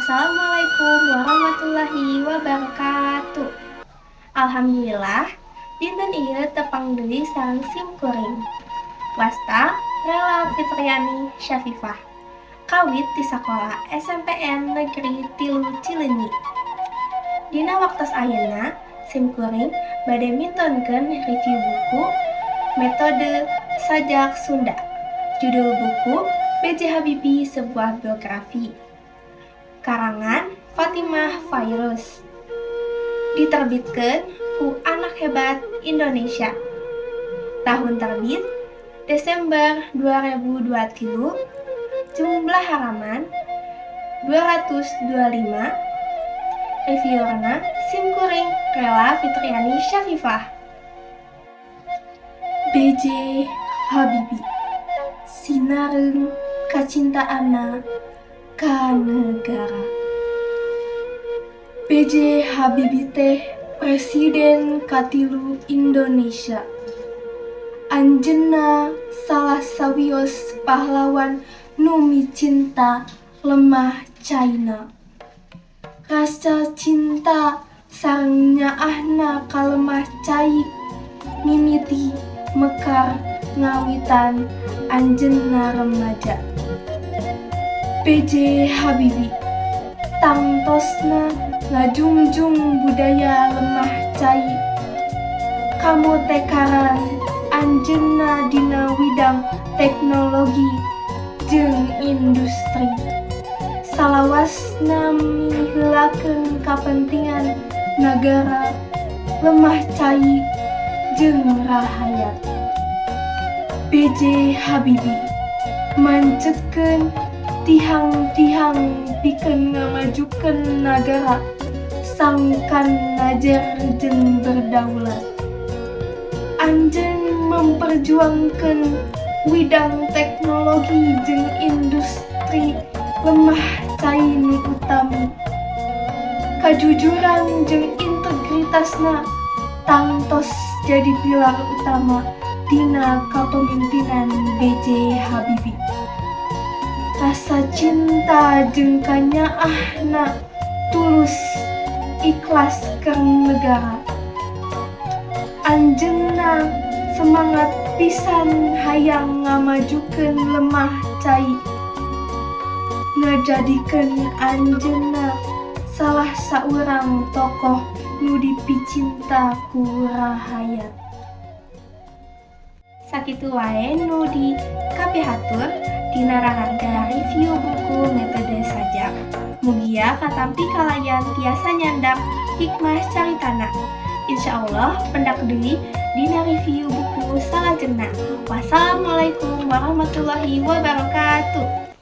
Assalamualaikum warahmatullahi wabarakatuh. Alhamdulillah, dinten ieu tepang deui sareng sim kuring. Wasta Rela Fitriani Syafifah. Kawit di sakola SMPN Negeri 3 Cileunyi. Dina waktos ayeuna, sim kuring bade mintonkeun review buku Metode Sajak Sunda. Judul buku B.J. Habibie Sebuah Biografi. Karangan Fatimah Fairuz. Diterbitkeun ku Anak Hebat Indonesia. Tahun terbit Desember 2023. Jumlah halaman 225. Reviewerna sim kuring Rela Fitriani Syafifah. B.J. Habibie, sinareung kacintaanna ka negara. B.J. Habibie teh presiden katilu Indonesia. Anjeunna salah sawios pahlawan nu micinta lemah caina. Rasa cinta sareng nyaahna ka lemah cai mimiti mekar ngawitan anjeunna remaja. B.J. Habibie tangtosna ngajungjung budaya lemah cai. Kamotekaran anjeunna dina widang teknologi jeung industri. Salawasna miheulakeun kapentingan nagara, lemah cai jeung rahayat. B.J. Habibie manceupkeun tihang-tihang pikeun ngamajukeun nagara sangkan najer jeung berdaulat. Anjeun memperjuangkeun widang teknologi jeung industri lemah cai nu utami. Kajujuran jeung integritasna tangtos jadi pilar utama dina kapemimpinan B.J. Habibie. Rasa cinta jeung kanyaahna tulus ikhlas keur negara. Anjeunna semangat pisan hayang ngamajukeun lemah cai. Ngajadikeun anjeunna salah saurang tokoh nu dipicinta ku rahayat. Sakitu wae nu dikapihatur dina raharga review buku Metode Sajak. Mugia katampi kalayan tiasa nyandak hikmah caritana. Insya Allah pendak deui dina review buku salajengna. Wassalamualaikum warahmatullahi wabarakatuh.